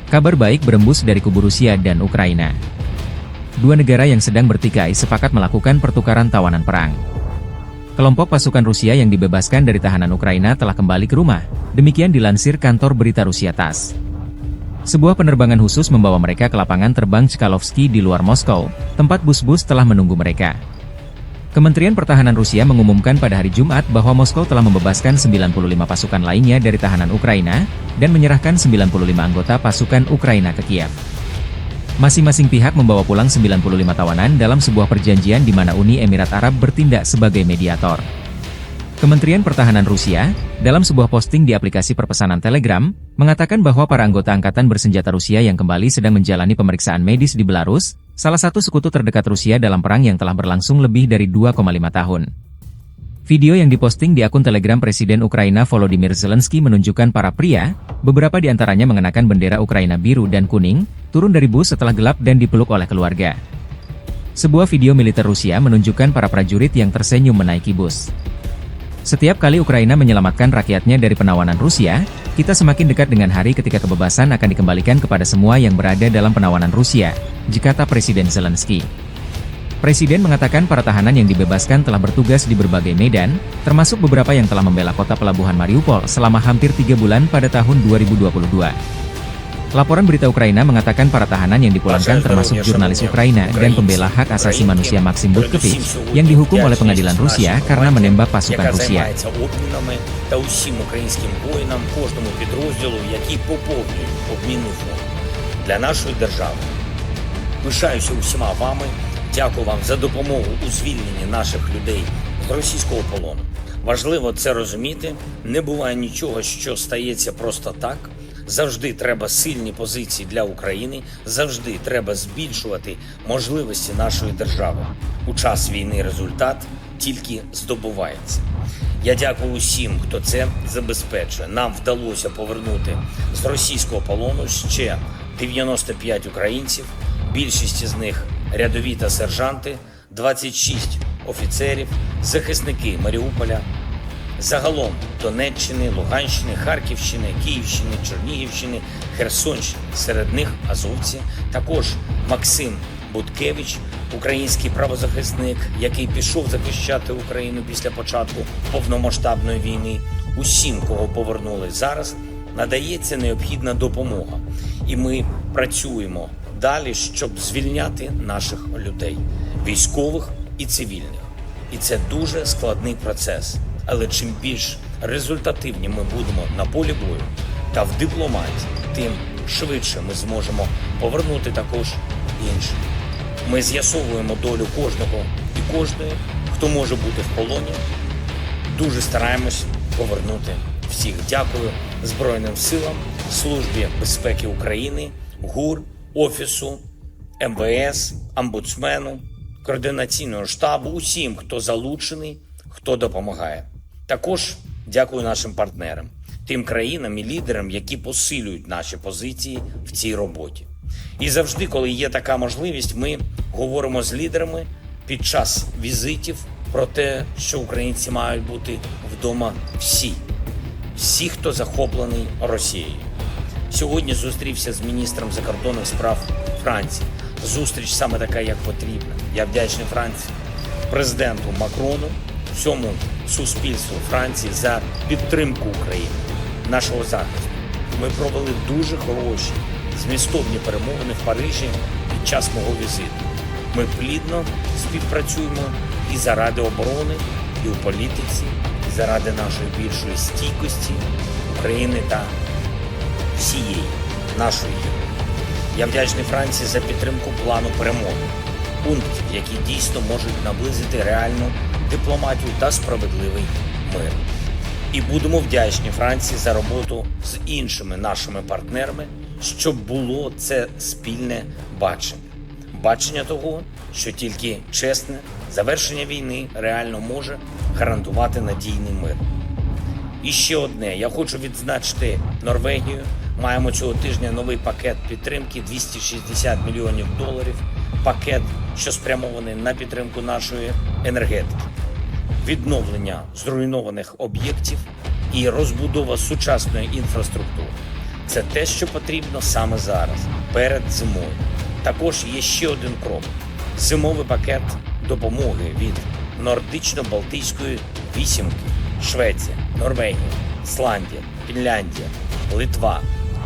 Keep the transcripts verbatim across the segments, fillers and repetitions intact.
Kabar baik berembus dari kubu Rusia dan Ukraina. Dua negara yang sedang bertikai sepakat melakukan pertukaran tawanan perang. Kelompok pasukan Rusia yang dibebaskan dari tahanan Ukraina telah kembali ke rumah, demikian dilansir kantor berita Rusia tass. Sebuah penerbangan khusus membawa mereka ke lapangan terbang Chkalovsky di luar Moskow, tempat bus-bus telah menunggu mereka. Kementerian Pertahanan Rusia mengumumkan pada hari Jumat bahwa Moskow telah membebaskan sembilan puluh lima pasukan lainnya dari tahanan Ukraina dan menyerahkan sembilan puluh lima anggota pasukan Ukraina ke Kiev. Masing-masing pihak membawa pulang sembilan puluh lima tawanan dalam sebuah perjanjian di mana Uni Emirat Arab bertindak sebagai mediator. Kementerian Pertahanan Rusia, dalam sebuah posting di aplikasi perpesanan Telegram, mengatakan bahwa para anggota angkatan bersenjata Rusia yang kembali sedang menjalani pemeriksaan medis di Belarus, salah satu sekutu terdekat Rusia dalam perang yang telah berlangsung lebih dari dua koma lima tahun. Video yang diposting di akun Telegram Presiden Ukraina Volodymyr Zelensky menunjukkan para pria, beberapa di antaranya mengenakan bendera Ukraina biru dan kuning, turun dari bus setelah gelap dan dipeluk oleh keluarga. Sebuah video militer Rusia menunjukkan para prajurit yang tersenyum menaiki bus. Setiap kali Ukraina menyelamatkan rakyatnya dari penawanan Rusia, kita semakin dekat dengan hari ketika kebebasan akan dikembalikan kepada semua yang berada dalam penawanan Rusia, kata Presiden Zelensky. Presiden mengatakan para tahanan yang dibebaskan telah bertugas di berbagai medan, termasuk beberapa yang telah membela kota pelabuhan Mariupol selama hampir tiga bulan pada tahun dua ribu dua puluh dua. Laporan berita Ukraina mengatakan para tahanan yang dipulangkan termasuk jurnalis Ukraina dan pembela hak asasi manusia Maxim Butkevich yang dihukum oleh pengadilan Rusia karena menembak pasukan Rusia. Та усім українським воїнам, кожному підрозділу, які поповнюють обмінний фонд для нашої держави. Пишаюся усіма вами. Дякую вам за допомогу у звільненні наших людей з російського полону. Важливо це розуміти. Не буває нічого, що стається просто так. Завжди треба сильні позиції для України, завжди треба збільшувати можливості нашої держави. У час війни результат тільки здобувається. Я дякую усім, хто це забезпечує. Нам вдалося повернути з російського полону ще дев'яносто п'ять українців, більшість з них рядові та сержанти, двадцять шість офіцерів, захисники Маріуполя, загалом Донеччини, Луганщини, Харківщини, Київщини, Чернігівщини, Херсонщини. Серед них азовці, також Максим Буткевич, український правозахисник, який пішов захищати Україну після початку повномасштабної війни. Усім, кого повернули зараз, надається необхідна допомога. І ми працюємо далі, щоб звільняти наших людей, військових і цивільних. І це дуже складний процес. Але чим більш результативні ми будемо на полі бою та в дипломатії, тим швидше ми зможемо повернути також інших. Ми з'ясовуємо долю кожного і кожної, хто може бути в полоні. Дуже стараємось повернути всіх. Дякую Збройним силам, Службі безпеки України, ГУР, Офісу МВС, омбудсмену, координаційного штабу, усім, хто залучений, хто допомагає. Також дякую нашим партнерам, тим країнам і лідерам, які посилюють наші позиції в цій роботі. І завжди, коли є така можливість, ми говоримо з лідерами під час візитів про те, що українці мають бути вдома всі, всі, хто захоплений Росією. Сьогодні зустрівся з міністром закордонних справ Франції. Зустріч саме така, як потрібна. Я вдячний Франції, президенту Макрону, всьому суспільству Франції за підтримку України, нашого захисту. Ми провели дуже хороші, змістовні перемовини в Парижі під час мого візиту. Ми плідно співпрацюємо і заради оборони, і у політиці, і заради нашої більшої стійкості України та всієї нашої Європи. Я вдячний Франції за підтримку плану перемоги, пунктів, які дійсно можуть наблизити реальну дипломатію та справедливий мир. І будемо вдячні Франції за роботу з іншими нашими партнерами, щоб було це спільне бачення. Бачення того, що тільки чесне завершення війни реально може гарантувати надійний мир. І ще одне, я хочу відзначити Норвегію. Маємо цього тижня новий пакет підтримки, двісті шістдесят мільйонів доларів. Пакет, що спрямований на підтримку нашої енергетики, відновлення зруйнованих об'єктів і розбудова сучасної інфраструктури. Це те, що потрібно саме зараз, перед зимою. Також є ще один крок: зимовий пакет допомоги від Нордично-Балтійської вісімки: Швеція, Норвегія, Ісландія, Фінляндія, Литва,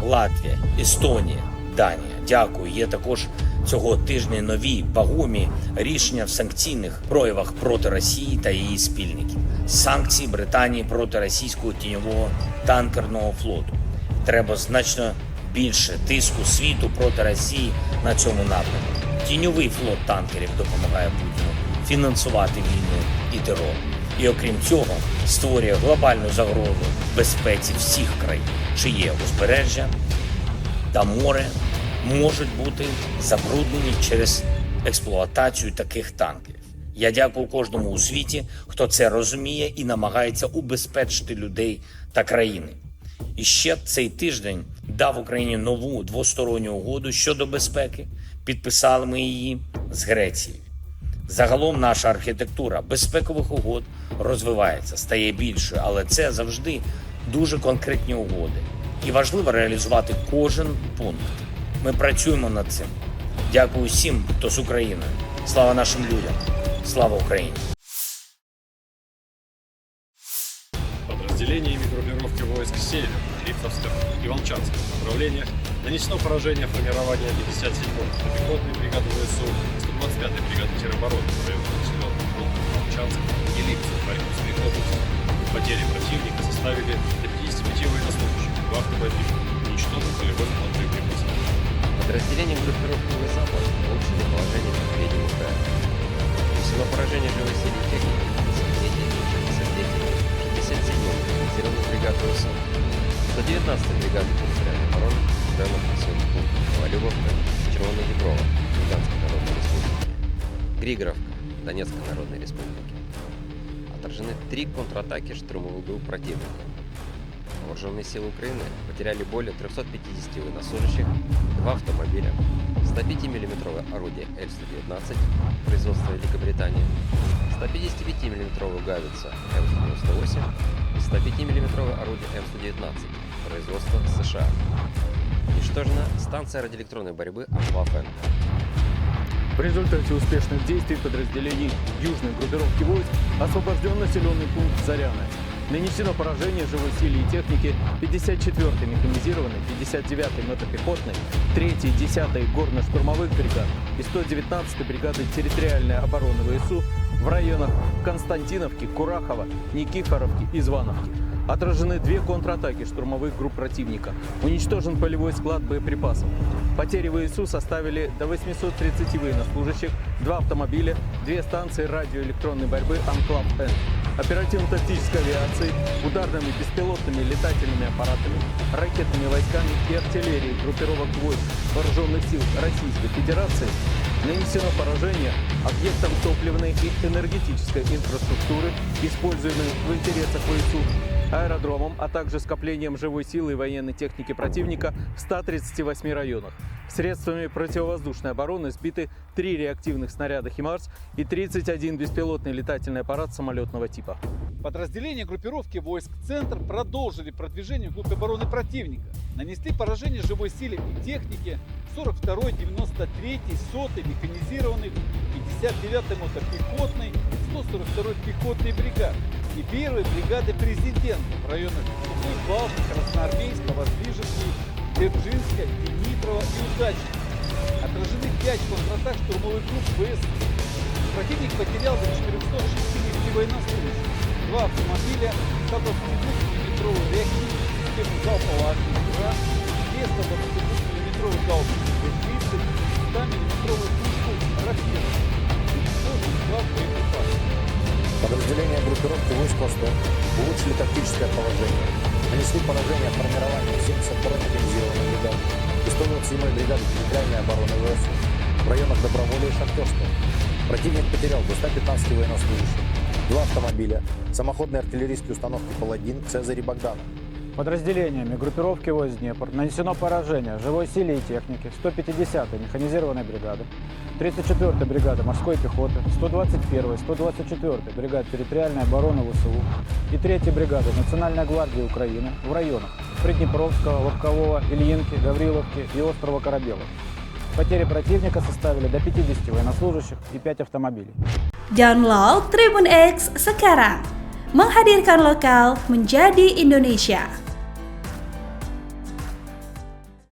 Латвія, Естонія, Данія. Дякую. Є також цього тижня нові вагомі рішення в санкційних проявах проти Росії та її спільників. Санкції Британії проти російського тіньового танкерного флоту. Треба значно більше тиску світу проти Росії на цьому напрямку. Тіньовий флот танкерів допомагає Путіну фінансувати війну і терор. І окрім цього, створює глобальну загрозу безпеці всіх країн, чиє узбережжя та море можуть бути забруднені через експлуатацію таких танкерів. Я дякую кожному у світі, хто це розуміє і намагається убезпечити людей та країни. І ще цей тиждень дав Україні нову двосторонню угоду щодо безпеки. Підписали ми її з Грецією. Загалом наша архітектура безпекових угод розвивається, стає більшою, але це завжди дуже конкретні угоди. І важливо реалізувати кожен пункт. Ми працюємо над цим. Дякую всім, хто з Україною. Слава нашим людям! Слава Україні! Подразделениями группировки войск «Север» Липцевского и Волчанского направлениях нанесено поражение формированию пятьдесят седьмой мотопехотной бригады ВСУ, сто двадцать пятой бригады теробороны в районах населённых пунктов Волчанск и Липцево Харьковской области. Потери противника составили до пятидесяти пяти военнослужащих, два автомобиля, уничтожен полевой склад боеприпасов. Подразделения группировки «Запад» улучшили положение по переднему краю. Нанесено поражение живой силе техники пятьдесят третьей и шестьдесят третьей шестьдесят седьмой механизированных бригад ВСУ, сто девятнадцатой бригады территориальной обороны в районах населённых пунктов Ковалёвка, Червоногиброво Луганской Народной Республики, Григоровка Донецкой Народной Республики. Отражены три контратаки штурмовых групп противника. Вооружённые силы Украины потеряли более трёхсот пятидесяти военнослужащих, два автомобиля, сто пятимиллиметровое орудие Л сто девятнадцать производства Великобритании, сто пятидесятипятимиллиметровую гаубицу М сто девяносто восемь и сто пятимиллиметровое орудие М сто девятнадцать производства США. Уничтожена станция радиоэлектронной борьбы «Анклав-Н». В результате успешных действий подразделений южной группировки войск освобождён населённый пункт Заряное. Нанесено поражение живой силе и технике пятьдесят четвёртой механизированной, пятьдесят девятой мотопехотной, третьей, десятой горно-штурмовых бригад и сто девятнадцатой бригады территориальной обороны ВСУ в районах Константиновки, Курахова, Никифоровки и Звановки. Отражены две контратаки штурмовых групп противника. Уничтожен полевой склад боеприпасов. Потери ВСУ составили до восьмисот тридцати военнослужащих, два автомобиля, две станции радиоэлектронной борьбы «Анклав-Н». Оперативно-тактической авиацией, ударными беспилотными летательными аппаратами, ракетными войсками и артиллерией группировок войск Вооружённых сил Российской Федерации нанесено поражение объектам топливной и энергетической инфраструктуры, используемым в интересах ВСУ, аэродромам, а также скоплениям живой силы и военной техники противника в ста тридцати восьми районах. Средствами противовоздушной обороны сбиты три реактивных снаряда «Химарс» и тридцать один беспилотный летательный аппарат самолётного типа. Подразделения группировки войск «Центр» продолжили продвижение вглубь обороны противника, нанесли поражение живой силе и технике сорок второй, девяносто третьей, сотой механизированной, пятьдесят девятой мотопехотной, сто сорок второй пехотной бригад и первой бригады президента в районах Сухой Балки, Красноармейска, Воздвиженки, Дзержинска, Димитрова и Удачника. Отражены пять контратак штурмовых групп ВСУ. Противник потерял до четырёхсот шестидесяти военнослужащих, два автомобиля, сто двадцатидвухмиллиметровый реактивный системы залпового огня «Град», две сто двадцатидвухмиллиметровые гаубицы Т тридцать, ста миллиметровую пушку «Ракета». Уничтожен склад боеприпасов. Подразделения группировки войск «Восток» улучшили тактическое положение, нанесли поражение формированию семьдесят второй механизированной бригады и сто двадцать седьмой бригады территориальной обороны ВСУ в районах Доброволья и Шахтёрского. Противник потерял до ста пятнадцати военнослужащих, два автомобиля, самоходные артиллерийские установки «Паладин», «Цезарь» и «Богдана». Подразделениями группировки войск «Днепр» нанесено поражение живой силе и технике сто пятидесятой механизированной бригады, тридцать четвёртой бригады морской пехоты, сто двадцать первой, сто двадцать четвёртой бригады территориальной обороны ВСУ и третьей бригады Национальной гвардии Украины в районах Приднепровского, Лобкового, Ильинки, Гавриловки и острова Корабелов. Потери противника составили до пятидесяти военнослужащих и пять автомобилей. Download Tribun X sekarang. Menghadirkan lokal menjadi Indonesia.